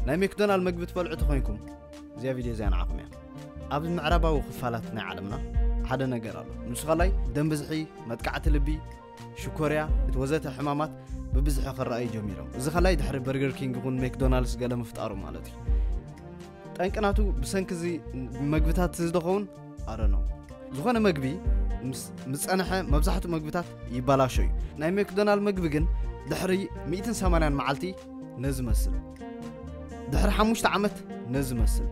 ናይ ሜክዶናል መግቢ ትበልዑ ተኾይንኩም፣ እዚኣ ቪድዮ እዚኣ ንዓኹም እያ። ኣብ ምዕራባዊ ክፋላት ናይ ዓለምና ሓደ ነገር ኣሎ። ንሱ ኸላይ ደም ብዝሒ፣ መጥቃዕቲ ልቢ፣ ሽኮርያ፣ እቲ ወዘተ ሕማማት ብብዝሒ ክረኣዩ ጀሚሮም። እዚ ኸላይ ድሕሪ በርገር ኪንግ ይኹን ሜክዶናልድስ ገለ ምፍጣሩ ማለት እዩ። ጠንቅናቱ ብሰንኪ እዚ መግብታት እዚ ዝኸውን ኣረነው። ዝኾነ መግቢ ምስ ዝጸንሐ መብዛሕትኡ መግብታት ይባላሾ እዩ። ናይ ሜክዶናል መግቢ ግን ድሕሪ ሚእትን ሰማንያን መዓልቲ ነዚ መስል፣ ድሕሪ ሓሙሽተ ዓመት ነዚ መስል፣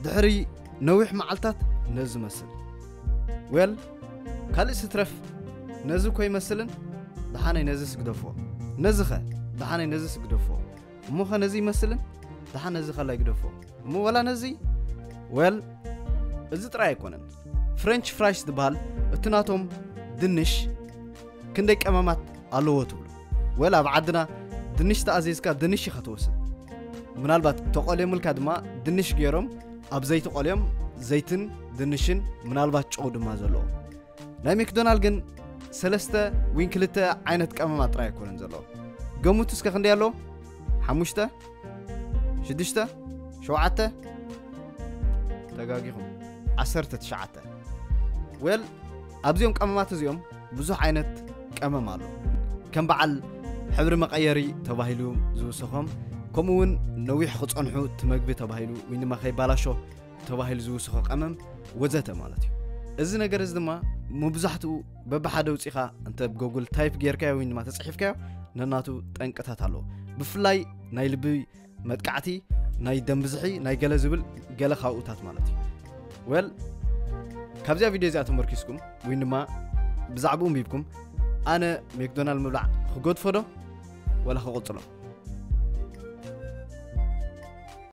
ድሕሪ ነዊሕ መዓልታት ነዚ መስል። ዌል ካልእ ስትረፍ፣ ነዚ እኮ ይመስልን፣ ደሓነይ ነዚ ስግደፎ። ነዚ ኸ፣ ደሓነይ ነዚ ስግደፎ። እሞ ኸ ነዚ ይመስልን፣ ደሓን ነዚ ኸላይ ግደፎ። እሞ ወላ ነዚ፣ ዌል እዚ ጥራይ ኣይኮነን። ፍሬንች ፍራይስ ዝበሃል እቲ ናቶም ድንሽ ክንደይ ቀመማት ኣለዎ ትብሉ? ዌል ኣብ ዓድና ድንሽ ተኣዚዝካ ድንሽ ኢኻ ትወስድ። ምናልባት ተቆልዮምልካ ድማ ድንሽ ገይሮም ኣብ ዘይቲ ቆልዮም ዘይትን ድንሽን ምናልባት ጨው ድማ ዘለዎ። ናይ ሜክዶናል ግን ሰለስተ ወይ ክልተ ዓይነት ቀመማት ጥራይ ኣይኮነን ዘለዎ። ገምቱ እስከ ክንደይ ኣለዎ? ሓሙሽተ፣ ሽዱሽተ፣ ሸውዓተ፣ ተጋጊኹም፣ ዓሰርተ ትሽዓተ። ዌል ኣብዚኦም ቀመማት እዚኦም ብዙሕ ዓይነት ቀመም ኣሎ። ከም በዓል ሕብሪ መቐየሪ ተባሂሉ ዝውሰኾም፣ ከምኡ እውን ነዊሕ ክጸንሑ እቲ መግቢ ተባሂሉ ወይ ድማ ከይባላሾ ተባሂሉ ዝውስኾ ቀመም ወዘተ ማለት እዩ። እዚ ነገር እዚ ድማ መብዛሕትኡ በብሓደ ውፂኻ እንተ ብጎግል ታይፕ ጌርካዮ ወይ ድማ ተፅሒፍካዮ ነናቱ ጠንቅታት ኣለዎ። ብፍላይ ናይ ልቢ መጥቃዕቲ፣ ናይ ደም ብዝሒ፣ ናይ ገለ ዝብል ገለ ካብኡታት ማለት እዩ። ዌል ካብዚኣ ቪድዮ እዚኣ ተመርኪስኩም ወይ ድማ ብዛዕባኡ ኣንቢብኩም ኣነ ሜክዶናል ምብላዕ ክገድፎ ዶ ወላ ክቕጽሎ?